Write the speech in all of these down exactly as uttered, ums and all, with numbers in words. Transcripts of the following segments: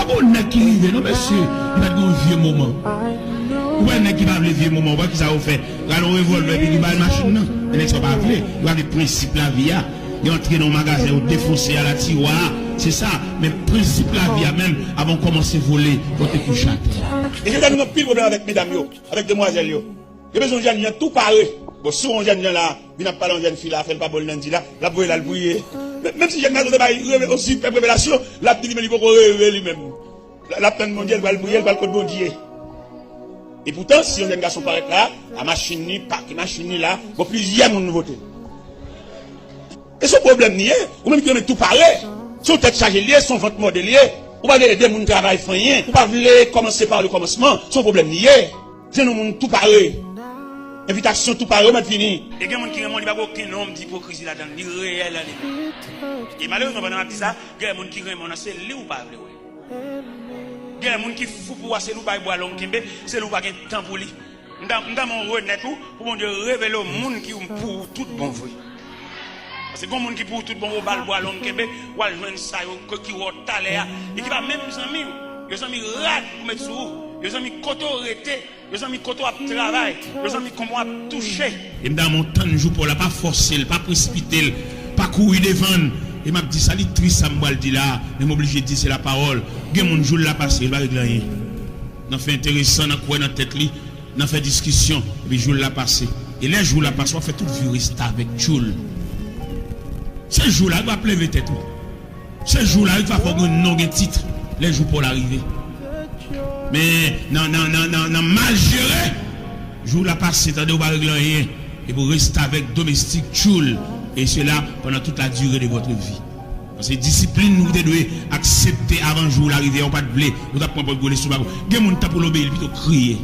Gon nèg ki rive non mesye, li pa t gen yon vye moman. Ou wè nèg ki pa vle vye moman, ou wè kisa yo fè? Rale yon revòlvè epi li ba l machin nan. E nèg sa yo pa vle, yo pa vle prensip lavi a. Yo antre nan yon magazen, yo defonse a la tiwa. Se sa, men prensip lavi a menm, avan w kòmanse vole, pote kouch atè. E se sa nou gen anpil pwoblèm avèk medam yo, avèk demwazèl yo. Yo bezwen yon jèn jan tou pare. Bon, si w yon jèn jan la, vin ap pale yon jèn fi la, fè l pa ba w l nan di la, l ap voye l al priye. Men- Menm si jèn gason te bay reve- osi fè revelasyon, l ap di li men li poko reve li menm. L- L ap tann Bondye, l pral priye, l pral kot Bondye. E poutan, si yon jèn gason parèt la, a machin li, pake machin li la, bon, plizyè moun vote. E se yon pwoblèm li ye. Ou menm ki renmen tou pare. Se yon tèt chaje li ye, se yon vant mòde li ye. Ou pa vle ede moun travay fè anyen. Ou pa vle kòmanse pa le kòmansman. Se yon pwoblèm li ye. Jwenn yon moun tou pare. Envitasyon tou pare, ou mèt vini. E gen moun ki renmen w, li pa gen okenn onm d'ipokrizi ladan l. Li reyèl andedan. E malerezman, pandan m ap di sa, gen moun ki renmen w nan, se li ou pa vle wè. Gen moun ki fou pou w a, se li w bay bwa long kenbe, se li w pa gen tan pou li. M ta, m ta renmen w renèt ou, pou Bondye revele w moun ki pou ou tout bon vre. Paske gen moun ki pou ou tout bon vre, ou ba l bwa long kenbe, w al jwenn sa yo ki wè w talè a, e ki pa menm zanmi w. Yo zanmi rad pou met sou ou. Yo zanmi kote w rete. Yo zanmi kote w ap travay. Yo zanmi kòman w ap touche. E m ta renmen w tann jou pa w la, pa fòse l, pa presipite l, pa kouri devan l. E m ap di sa, li tris sa m pral di la, men m oblije di se lapawòl. Gen moun jou l la pase, li pa regle anyen. Nan fè enteresan, nan kwè nan tèt li, nan fè diskisyon, epi jou l la pase. E lè jou l la pase, w ap fè tout vi w restavèk tchoul. Se jou la, w ap leve tèt ou. Se jou la, wi, fò gen non, gen tit, lè jou pa w la rive. Men, nan, nan, nan, nan, nan mal jere, jou la pase, tande, ou pa regle anyen. Epi w restavèk domestik tchoul, e sela pandan tout la dire de votre vi. Paske disiplin nou te dwe aksepte avan jou la rive a, ou pa t vle, ou t ap pran pòt gwo lespri pa bon. Gen moun tan pou l obeyi, li pito kriye.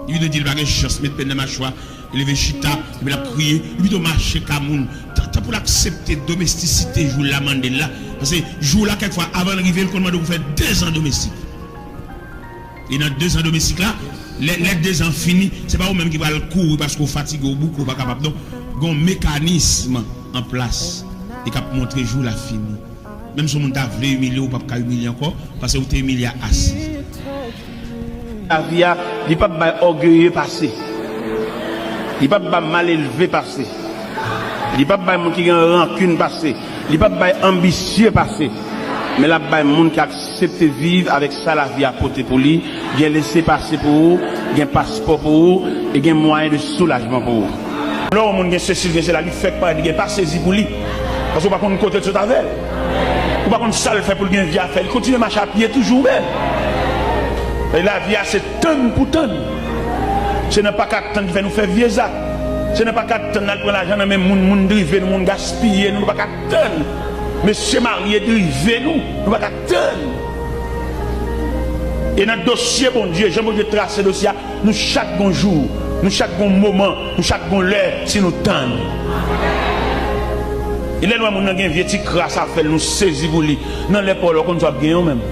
Li pito di l pa gen chans, met pèn nan machwa, li leve chita, epi l ap kriye, li pito mache ka moun. Tan, tan pou l aksepte domestisite jou la mande l la. Paske jou la, kèk fwa, avan l rive, l konn mande w pou fè dezan domestik. E nan dezan domestik la, lè, lè dezan fini, se pa ou menm ki pral kouri paske w fatige, w bouke, w pa kapab, non. Gen yon mekanism an plas e k ap montre jou la fini. Menm si yon moun ta vle imilye w, ou p ap ka imilye ankò, paske ou te imilye a ase. Lavi a, li p ap bay ògeye pase. Li p ap bay malelve pase. Li p ap bay moun ki gen rankin pase. Li p ap bay anbisye pase. Men l ap bay moun ki aksepte viv avèk sa lavi a pote pou li. Gen lese pase pou ou, gen paspò pou ou, e gen mwayen de soulajman pou ou. Lè yon moun gen sesi, l gen sela, li fèk parèt li gen pa sezi pou li. Paske w pa konn kote l sot avè l. Ou pa konn sa l fè pou l gen vi a fè. Li kontinye mache a pye toujou menm. E lavi a se tann pou tann. Se nan pa ka tann ki fè nou fè vye zak. Se nan pa ka tann n al pran lajan nan men moun, moun drive nou, moun gaspiye nou, nou pa ka tann. Mesye marye drive nou, nou pa ka tann. E nan dosye Bondye, jan Bondye trase dosye a, nou chak gon jou, nou chak gon moman, nou chak gon lè, si nou tann. E lè nou wè moun nan gen vye ti kras afè l, nou sezi pou li. Nan lè pa w la, w konn sa w ap genyen w menm.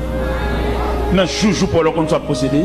Nan joujou pa w la, w konn sa w ap posede.